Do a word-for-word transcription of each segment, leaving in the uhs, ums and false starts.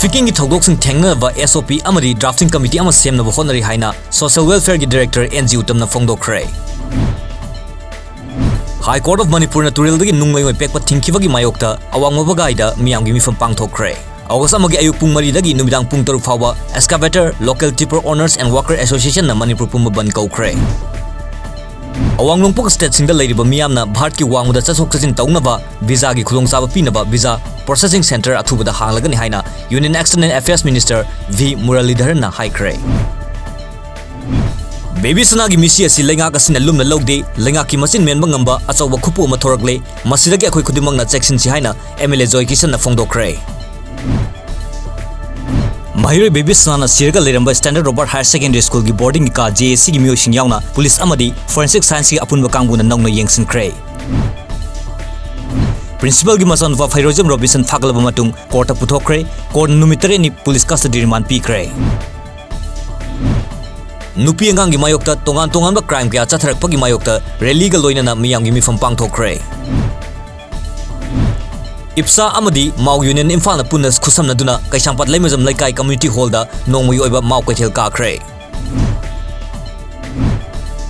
ꯇ꯭ꯔꯥꯐꯤꯀꯤꯡꯒꯤ ꯊꯧꯗꯣꯛꯁꯤꯡ ꯊꯦꯡꯅꯅꯕ S O P ꯑꯃꯗꯤ drafting committee ꯑꯃ ꯁꯦꯝꯅꯕ ꯍꯣꯠꯅꯔꯤ ꯍꯥꯏꯅ Social Welfare ꯒꯤ Director N G ꯎꯇꯝꯅ ꯐꯣꯡꯗꯣꯛꯈ꯭ꯔꯦ꯫ High Court of ꯃꯅꯤꯄꯨꯔꯅ ꯇꯨꯔꯦꯜꯗꯒꯤ ꯅꯨꯡ ꯂꯩꯉꯣꯏ ꯄꯦꯛꯄ ꯊꯤꯡꯈꯤꯕꯒꯤ ꯃꯥꯌꯣꯛꯇ ꯑꯋꯥꯡ ꯃꯕꯒꯥꯏꯗ ꯃꯤꯌꯥꯝꯒꯤ ꯃꯤꯐꯝ ꯄꯥꯡꯊꯣꯛꯈ꯭ꯔꯦ꯫ ꯑꯣꯒꯁ ꯑꯃꯒꯤ ꯑꯌꯨꯛ ꯄꯨꯡ ꯃꯔꯤꯗꯒꯤ ꯅꯨꯃꯤꯗꯥꯡ ꯄꯨꯡ ꯇꯔꯨꯛ ꯐꯥꯎꯕ Excavator, Local Tipper Owners and Worker Association ꯅ ꯃꯅꯤꯄꯨꯔ ꯄꯨꯝꯕ ꯕꯟꯗ ꯀꯧꯈ꯭ꯔꯦ꯫ ꯑꯋꯥꯡ ꯅꯣꯡꯄꯣꯛ ꯁ꯭ꯇꯦꯠꯁꯤꯡꯗ ꯂꯩꯔꯤꯕ ꯃꯤꯌꯥꯝꯅ ꯚꯥꯔꯠꯀꯤ ꯋꯥꯡꯃꯗ ꯆꯠꯊꯣꯛ ꯆꯠꯁꯤꯟ ꯇꯧꯅꯕ ꯚꯤꯖꯥꯒꯤ ꯈꯨꯗꯣꯡꯆꯥꯕ ꯄꯤꯅꯕ Visa Processing Centre ꯑꯊꯨꯕꯗ ꯍꯥꯡꯂꯒꯅꯤ ꯍꯥꯏꯅ Union External Affairs Minister V ꯃꯨꯔꯂꯤꯙꯔꯟꯅ ꯍꯥꯏꯈ꯭ꯔꯦ꯫ ꯕꯦꯕꯤ ꯁꯅꯥꯒꯤ ꯃꯤꯁꯤ ꯑꯁꯤ ꯂꯩꯉꯥꯛ ꯑꯁꯤꯅ ꯂꯨꯝꯅ ꯂꯧꯗꯦ, ꯂꯩꯉꯥꯛꯀꯤ ꯃꯆꯤꯟ ꯃꯦꯟꯕ ꯉꯝꯕ ꯑꯆꯧꯕ ꯈꯨꯄꯨ ꯑꯃ ꯊꯣꯔꯛꯂꯦ, ꯃꯁꯤꯗꯒꯤ ꯑꯩꯈꯣꯏ ꯈꯨꯗꯤꯡꯃꯛꯅ ꯆꯦꯛꯁꯤꯟꯁꯤ ꯍꯥꯏꯅ M L A ꯖꯣꯏ ꯀꯤꯁꯟꯅ ꯐꯣꯡꯗꯣꯛꯈ꯭ꯔꯦ꯫ ꯃꯍꯩꯔꯣꯏ ꯕꯦꯕꯤ ꯁꯅꯥꯅ ꯁꯤꯔꯒ ꯂꯩꯔꯝꯕ Standard Robert Higher Secondary School ꯒꯤ ꯕꯣꯔꯗꯤꯡꯒꯤ ꯀꯥ J A C ꯒꯤ ꯃꯤꯑꯣꯏꯁꯤꯡ ꯌꯥꯎꯅ ꯄꯨꯂꯤꯁ ꯑꯃꯗꯤ Forensic Science ꯀꯤ ꯑꯄꯨꯟꯕ ꯀꯥꯡꯕꯨꯅ ꯅꯧꯅ ꯌꯦꯡꯁꯤꯟꯈ꯭ꯔꯦ꯫ Principal ꯒꯤ ꯃꯆꯥꯅꯨꯄꯥ ꯐꯩꯔꯣꯏꯖꯝ ꯔꯣꯕꯤꯟꯁꯟ ꯐꯥꯒꯠꯂꯕ ꯃꯇꯨꯡ ꯀꯣꯔꯠꯇ ꯄꯨꯊꯣꯛꯈ꯭ꯔꯦ꯫ ꯀꯣꯔꯠꯅ ꯅꯨꯃꯤꯠ ꯇꯔꯦꯠꯅꯤ ꯄꯨꯂꯤꯁ custody remand ꯄꯤꯈ꯭ꯔꯦ꯫ ꯅꯨꯄꯤ ꯑꯉꯥꯡꯒꯤ ꯃꯥꯌꯣꯛꯇ ꯇꯣꯉꯥꯟ ꯇꯣꯉꯥꯟꯕ crime ꯀꯌꯥ ꯆꯠꯊꯔꯛꯄꯒꯤ ꯃꯥꯌꯣꯛꯇ rally ꯒ ꯂꯣꯏꯅꯅ ꯃꯤꯌꯥꯝꯒꯤ ꯃꯤꯐꯝ ꯄꯥꯡꯊꯣꯛꯈ꯭ꯔꯦ꯫ ꯏꯞꯁꯥ ꯑꯃꯗꯤ ꯃꯥꯎ Union ꯏꯝꯐꯥꯜꯅ ꯄꯨꯟꯅ ꯈꯨꯠꯁꯝꯅꯗꯨꯅ ꯀꯩꯁꯥꯝꯄꯥꯠ ꯂꯩꯃꯖꯝ ꯂꯩꯀꯥꯏ Community Hall ꯗ ꯅꯣꯡꯃꯒꯤ ꯑꯣꯏꯕ ꯃꯥꯎ ꯀꯩꯊꯦꯜ ꯀꯥꯈ꯭ꯔꯦ꯫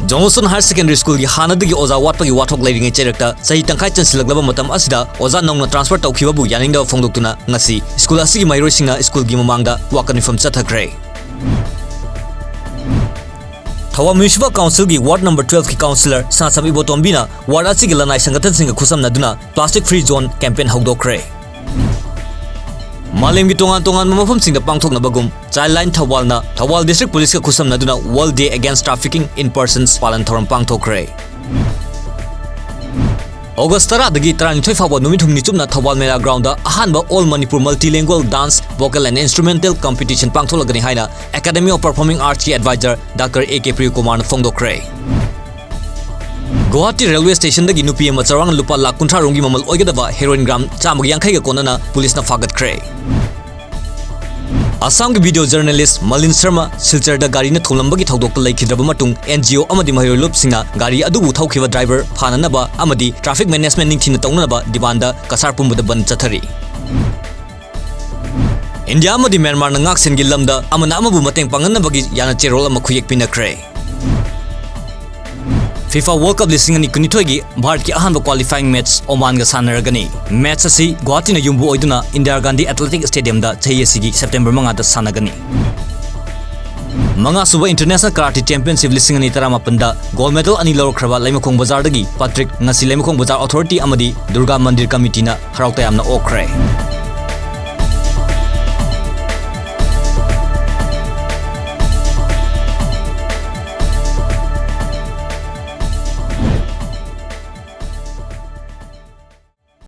John Wilson Higher Secondary School ꯒꯤ ꯍꯥꯟꯅꯗꯒꯤ ꯑꯣꯖꯥ ꯋꯥꯠꯄꯒꯤ ꯋꯥꯊꯣꯛ ꯂꯩꯔꯤꯉꯩ ꯆꯩꯔꯛꯇ ꯆꯍꯤ ꯇꯪꯈꯥꯏ ꯆꯟꯁꯤꯜꯂꯛꯂꯕ ꯃꯇꯝ ꯑꯁꯤꯗ ꯑꯣꯖꯥ ꯅꯧꯅ transfer ꯇꯧꯈꯤꯕꯕꯨ ꯌꯥꯅꯤꯡꯗꯕ ꯐꯣꯡꯗꯣꯛꯇꯨꯅ ꯉꯁꯤ school ꯑꯁꯤꯒꯤ ꯃꯍꯩꯔꯣꯏꯁꯤꯡꯅ school ꯒꯤ ꯃꯃꯥꯡꯗ ꯋꯥꯀꯠ ꯃꯤꯐꯝ ꯆꯠꯊꯈ꯭ꯔꯦ꯫ ꯊꯧꯕꯥꯜ Municipal Council ꯒꯤ Ward number twelve ꯀꯤ Councillor ꯁꯅꯥꯁꯝ ꯏꯕꯣꯇꯣꯝꯕꯤꯅ ward ꯑꯁꯤꯒꯤ ꯂꯅꯥꯏ ꯁꯪꯒꯊꯟꯁꯤꯡꯒ ꯈꯨꯠꯁꯝꯅꯗꯨꯅ Plastic Free Zone campaign ꯍꯧꯗꯣꯛꯈ꯭ꯔꯦ꯫ ꯃꯥꯂꯦꯝꯒꯤ ꯇꯣꯉꯥꯟ ꯇꯣꯉꯥꯟꯕ ꯃꯐꯝꯁꯤꯡꯗ ꯄꯥꯡꯊꯣꯛꯅꯕꯒꯨꯝ Childline ꯊꯧꯕꯥꯜꯅ ꯊꯧꯕꯥꯜ District Police ꯀ ꯈꯨꯠꯁꯝꯅꯗꯨꯅ World Day Against Trafficking in Persons ꯄꯥꯂꯟ ꯊꯧꯔꯝ ꯄꯥꯡꯊꯣꯛꯈ꯭ꯔꯦ꯫ ꯑꯣꯒꯁ ꯇꯔꯥꯗꯒꯤ ꯇꯔꯥꯅꯤꯊꯣꯏ ꯐꯥꯎꯕ ꯅꯨꯃꯤꯠ ꯍꯨꯝꯅꯤ ꯆꯨꯞꯅ ꯊꯧꯕꯥꯜ ꯃꯦꯂꯥ ground ꯗ ꯑꯍꯥꯟꯕ All Manipur Multilingual Dance, Vocal and Instrumental Competition ꯄꯥꯡꯊꯣꯛꯂꯒꯅꯤ ꯍꯥꯏꯅ Academy of Performing Arts ꯀꯤ advisor Doctor A K ꯄ꯭ꯔꯤꯌꯀꯨꯃꯥꯔꯅ ꯐꯣꯡꯗꯣꯛꯈ꯭ꯔꯦ꯫ Guwahati railway station ꯗꯒꯤ ꯅꯨꯄꯤ ꯑꯃ ꯆꯥꯎꯔꯥꯛꯅ ꯂꯨꯄꯥ ꯂꯥꯈ ꯀꯨꯟꯊ꯭ꯔꯥ ꯔꯣꯝꯒꯤ ꯃꯃꯜ ꯑꯣꯏꯒꯗꯕ heroin gram ꯆꯥꯝꯃꯒ ꯌꯥꯡꯈꯩꯒ ꯀꯣꯟꯅꯅ ꯄꯨꯂꯤꯁꯅ ꯐꯥꯒꯠꯈ꯭ꯔꯦ꯫ ꯑꯁꯥꯝꯒꯤ video journalist ꯃꯂꯤꯟ ꯁꯔꯃ ꯁꯤꯜꯆꯔꯗ ꯒꯥꯔꯤꯅ ꯊꯣꯝꯂꯝꯕꯒꯤ ꯊꯧꯗꯣꯛꯇ ꯂꯩꯈꯤꯗ꯭ꯔꯕ ꯃꯇꯨꯡ N G O ꯑꯃꯗꯤ ꯃꯍꯩꯔꯣꯏ ꯂꯨꯞꯁꯤꯡꯅ ꯒꯥꯔꯤ ꯑꯗꯨꯕꯨ ꯊꯧꯈꯤꯕ driver ꯐꯥꯅꯅꯕ ꯑꯃꯗꯤ traffic management ꯅꯤꯡꯊꯤꯅ ꯇꯧꯅꯅꯕ ꯗꯤꯃꯥꯟꯗ ꯀꯁꯥꯔ ꯄꯨꯝꯕꯗ ꯕꯟꯗ ꯆꯠꯊꯔꯤ꯫ ꯏꯟꯗꯤꯌꯥ ꯑꯃꯗꯤ ꯃ꯭ꯌꯥꯟꯃꯥꯔꯅ ꯉꯥꯛꯁꯦꯟꯒꯤ ꯂꯝꯗ ꯑꯃꯅ ꯑꯃꯕꯨ ꯃꯇꯦꯡ ꯄꯥꯡꯅꯅꯕꯒꯤ ꯌꯥꯅ ꯆꯦꯔꯣꯜ ꯑꯃ ꯈꯨꯌꯦꯛ ꯄꯤꯅꯈ꯭ꯔꯦ꯫ ꯐꯤꯐꯥ ꯋꯥꯔꯜꯗ ꯀꯞ ꯂꯤꯁꯤꯡ ꯑꯅꯤ ꯀꯨꯟꯅꯤꯊꯣꯏꯒꯤ ꯚꯥꯔꯠꯀꯤ ꯑꯍꯥꯟꯕ ꯀ꯭ꯋꯥꯂꯤꯐꯥꯏꯡ ꯃꯦꯆ ꯑꯣꯃꯥꯟꯒ ꯁꯥꯟꯅꯔꯒꯅꯤ꯫ ꯃꯦꯆ ꯑꯁꯤ ꯒꯨꯋꯥꯍꯥꯇꯤꯅ ꯌꯨꯝꯕꯨ ꯑꯣꯏꯗꯨꯅ ꯏꯟꯗꯤꯔꯥ ꯒꯥꯟꯙꯤ ꯑꯦꯊꯂꯦꯇꯤꯛ ꯁ꯭ꯇꯦꯗꯤꯌꯝꯗ ꯆꯍꯤ ꯑꯁꯤꯒꯤ ꯁꯦꯞꯇꯦꯝꯕꯔ ꯃꯉꯥꯗ ꯁꯥꯟꯅꯒꯅꯤ꯫ ꯃꯉꯥꯁꯨꯕ ꯏꯟꯇꯔꯅꯦꯁꯅꯦꯜ ꯀꯔꯥꯇꯤ ꯆꯦꯝꯄꯤꯌꯟꯁꯤꯞ ꯂꯤꯁꯤꯡ ꯑꯅꯤ ꯇꯔꯥꯃꯥꯄꯟꯗ ꯒꯣꯜꯗ ꯃꯦꯗꯜ ꯑꯅꯤ ꯂꯧꯔꯛꯈ꯭ꯔꯕ ꯂꯩꯃꯈꯣꯡ ꯕꯖꯥꯔꯗꯒꯤ ꯄꯥꯇ꯭ꯔꯤꯛ ꯉꯁꯤ ꯂꯩꯃꯈꯣꯡ ꯕꯖꯥꯔ ꯑꯣꯊꯣꯔꯤꯇꯤ ꯑꯃꯗꯤ ꯗꯨꯔꯒꯥ ꯃꯟꯗꯤꯔ ꯀꯃꯤꯇꯤꯅ ꯍꯔꯥꯎ ꯇꯌꯥꯝꯅ ꯑꯣꯛꯈ꯭ꯔꯦ꯫